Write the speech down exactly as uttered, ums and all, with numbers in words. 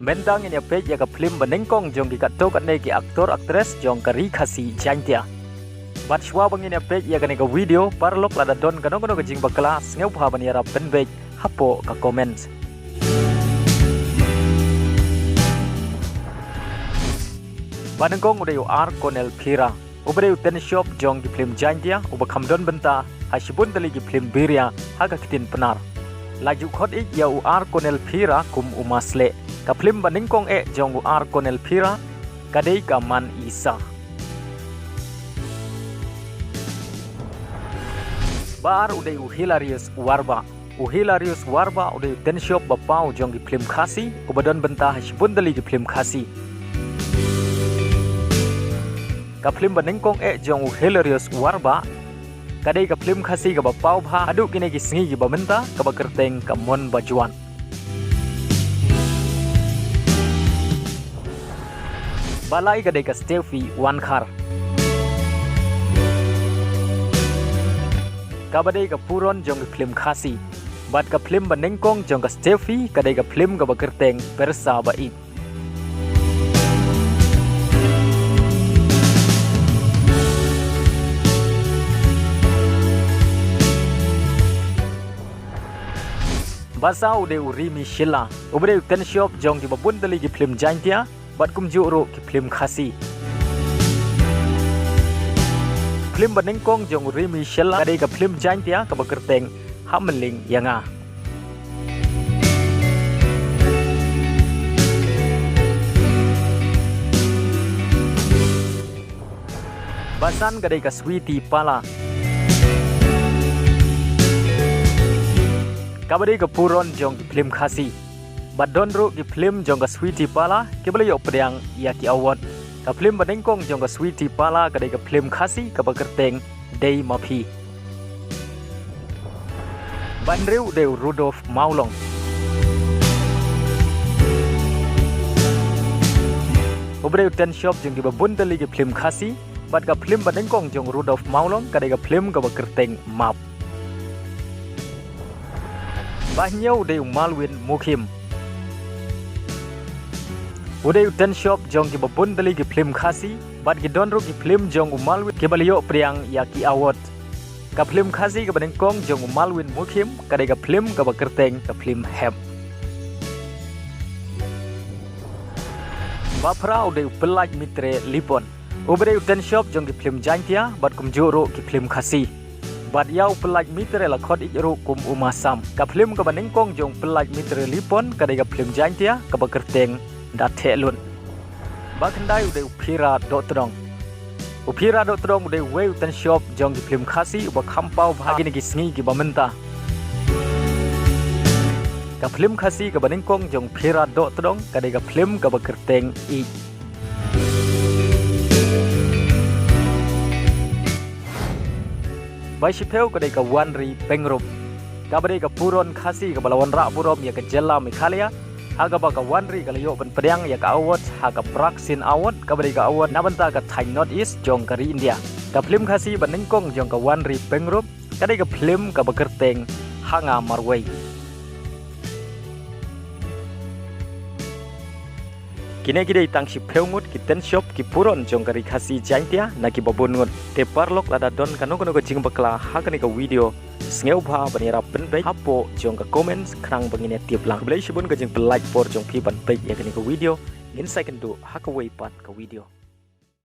Mynta ngin ïa peit ïa ka phlim ba nyngkong jong ki katto katne ki actor actress jong ka ri Khasi Jaintia. Bad shuwa ba ngin ïa peit ïa kane ka video, paralok lada don kano kano ka jingbakla, sngewbha ban ïarap pynbeit hapoh ka comment. Ba nyngkong u dei u R Konel Phira. Uba dei u tynshop jong ki phlim Jaintia, uba kham don bynta ha shibun tylli ki phlim Biria ha ka ktien Pnar. La ju khot ïa u R Konel Phira kum u masleh. Ka phlim ba nyngkong eh jong u R Konel Phira ka dei ka Man Isa. Ba ar u dei u Hilarius Warba. U Hilarius Warba u dei u tynshop ba paw jong ki phlim Khasi, uba don bynta ha shibun tylli ki phlim Khasi. Ka phlim ba nyngkong eh jong u Hilarius Warba ka dei ka phlim Khasi kaba paw bha haduh kine ki sngi kiba mynta, kaba kyrteng Ka Mon Bajuan. Ba lai ka dei ka Steffi Wankhar. Kaba dei ka puron jong ki phlim Khasi. Bad ka phlim ba nyngkong jong ka Steffi ka dei ka phlim kaba kyrteng Pyrsa Ba Ïeit. Ba saw u dei u Rimi Shylla, uba dei u tynshop jong kiba bun tylli ki phlim Jaintia, bad kumjuh ruh ki phlim Khasi. Phlim ba nyngkong jong u Rimi Shylla ka dei ka phlim Jaintia kaba kyrteng Ha Mylliñ Ïa Nga. Ba san ka dei ka Sweety Pala. Kaba dei ka puron jong ki phlim Khasi. Bad don ruh ki phlim jong ka Sweety Pala kiba la ïoh pdiang ïa ki award. Ka phlim ba nyngkong jong ka Sweety Pala ka dei ka phlim Khasi kaba kyrteng Dei Ma Phi. Ba hynriew u dei u Rudolf Mawlong. Uba dei u tynshop jong kiba bun tylli ki phlim Khasi, bad ka phlim ba nyngkong jong u Rudolf Mawlong ka dei ka phlim kaba kyrteng Map. Ba hynñiew u dei u Malwin Mukhim. U dei u tynshop jong kiba bun tylli ki phlim Khasi, bad ki don ruh ki phlim jong u Malwin kiba la ïoh pdiang ïa ki award. Ka phlim Khasi kaba nyngkong jong u Malwin Mukhim ka dei ka phlim kaba kyrteng ka phlim Hep. Ba phra u dei u Pyllait Mitre Lipon. Uba dei u tynshop jong ki phlim Jaintia, bad kumjuh ruh ki phlim Khasi. Bad ïa u Pyllait Mitre la khot ïa u ruh kum u Masam. Ka phlim kaba nyngkong jong u Pyllait Mitre Lipon ka dei ka phlim Jaintia kaba kyrteng Da Theh Lut. Ba khyndai u dei u Phira Dohtdong. U Phira Dohtdong u dei uwei u tynshop jong ki phlim Khasi uba kham paw bha ha kine ki sngi kiba mynta. Ka phlim Khasi kaba nyngkong jong u Phira Dohtdong ka dei ka phlim kaba kyrteng Ïeit. Ba shiphew ka dei ka Wanri Pengrup. Kaba dei ka puron Khasi kaba la wanrah burom ïa ka jylla Meghalaya. Ha kaba ka Wanri ka la ïoh ban pdiang ïa ka award ha ka Prakshin Award, kaba dei ka award na bynta ka thaiñ North East jong ka ri India. Ka phlim Khasi ba nyngkong jong ka Wanri Pengrup ka dei ka phlim kaba kyrteng Ha Nga Marwei. Kine ki dei tang shiphew ngut ki tynshop ki puron jong ka ri Khasi Jaintia na kiba bun ngut. Te paralok lada don kano kano ka jingbakla ha kane ka video, sngewbha ban ïarap pynbeit hapoh jong ka comments khnang ba ngin ïa tip lang. Khublei shibun ka jingpynlait por jong phi ban peit ïa kane ka video. Ngin sa ïakynduh ha kawei pat ka video.